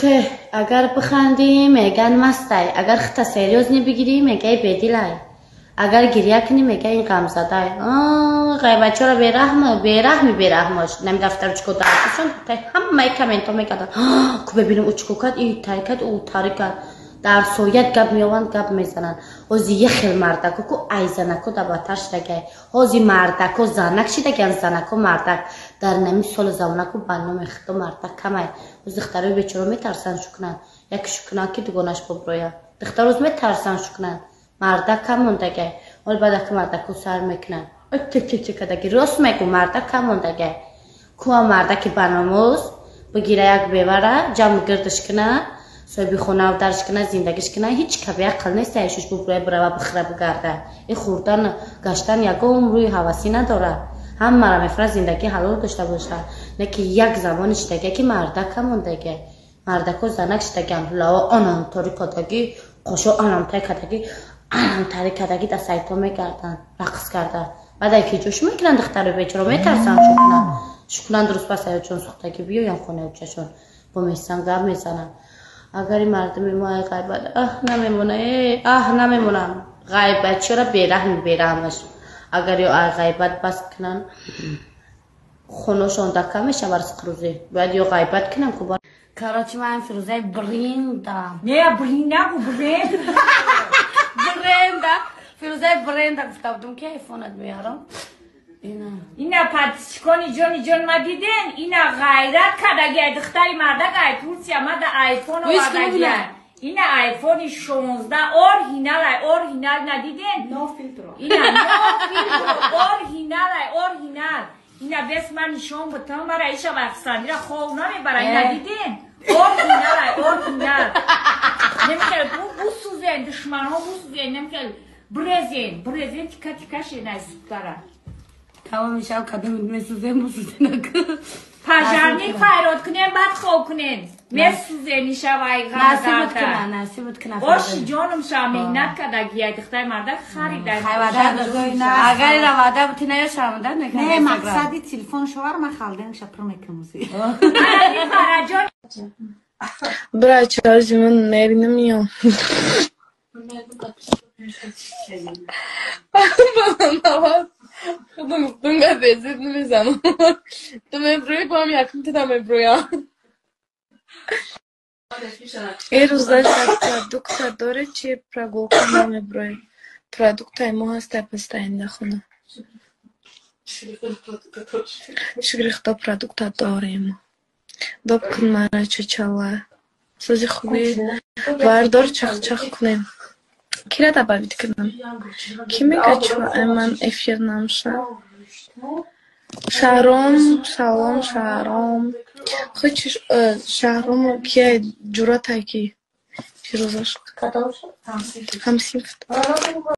Ке агар бихандӣ, меган мастай, агар хита серьёзно бигирӣ, мегай бедилай, агар гиря кунӣ, мегай ин ғамзадай. Ғайбатчиро бераҳма, бераҳми бераҳмош. Нами дафтарчико дартишон ҳамаи комментҳо мекарданд: ку бебинам, ӯ чико кард, и тари кард, ӯ тари кард. Дар соят гап меованд, гап мезананд. Ҳози як хел мардако ку ай занако да бадтар шидагай. Ҳози мардако занак шидагиян, занако мардак. Дар нами соли замонаку, ба номи худо, мардак камай. Ҳози духтарои бечора метарсанд шукунанд, яке шукунанд, ки дугонаш боброяд. Духтароз метарсанд шукунанд, мардак кам мондагай. Ҳол баъд ака мардако сар мекунанд тк кадаги. Рост мегӯ, мардак кам мондагай. Куа мардаки баномӯз бигира, як бевара ҷамъ гирдиш куна, соҳиби хона дарш куна, зиндагиш куна, ҳеҷ каби ақл нест, айшуш буброя, бирава, бихӯра, бигарда. И хӯрдан гаштан ягон рӯи ҳавасӣ надорад. Ҳамаро мефурад, зиндагӣ ҳалол дошта бошад. Не ки як замони шидагия, ки мардак кам мондагай, мардако занак шидагиан. Лао анам тори кадагӣ, қошо анам тай кадагӣ, анам тари кадагӣ, дар сайтҳо мегарданд рақс карда. Баъд ай ки ҷӯш мекунанд, духтари бечора метарсанд шукунанд, шукунанд. Рӯз пас аёчон сӯхтагӣ биёянд хонаи учашон, бо месан гап мезананд. Агар ин мардуми мо ай ғайбат аҳ намемона, э аҳ намемонам. Ғайбатчиро бераҳми бераҳмаш. Агар ё ай ғайбат бас кунанд, хонашон дака мешава, ризқрӯзӣ бояд ё ғайбат кунам ку. Короче, ман Фирӯзаи бринда. Не, брин нагу, бренд. Бренда, Фирӯзаи бренда гуфта будум, ки айфонат меярам. Ина. Ина, подписчикони ҷони ҷон, ма диден, ина ғайрат кардагиай духтари мардак, ай Турсия мада айфон овардагиай. Ина айфони 16 оригиналай, оригинал, на диден? Но фильтро. Ина но фильтро, оригиналай, оригинал. Ина бес ман нишон бутам, мара иша вақсандира хов намебара. Ина диден? Оригиналай, оригинал. Немхел бусузен, душманҳо бусузен, немхел брезен, брезен, тика тика шенай суктара. Тамоми шаб кадом месӯзем, бусӯзенак. Пожарник файрод кунем, баъд хоб кунем. Месӯзем ишавай. Насибат куна, насибат куна. Оши ҷоном ша, меҳнат кардагиай духтари мардак, харида. Агар ира ваъда бути, на ё шарманда. Не, мақсади телефон шовар, ма халденша пур мекунам. Фараҷон. Брат, ман мери намеём. Худам гуфтум, газезит намезанам. Ту мебрӯи, бо ҳам якум туда мебрӯям. Э рӯза продукта доре, чи прогулка намеброем? Продуктаи мо ҳастай пастаинда хона. Шукри худо, продукта дорем. Доб кун мара, чачала. Сози хуби вардор, чахчах кунем. Кира добавить кунам? Ки мега, чо ман эфир намша? Шаҳром, салом, Шаҳром. Хочешь, Шаҳрому кия ҷуръатай, ки Фирӯзаш ҳамсинф.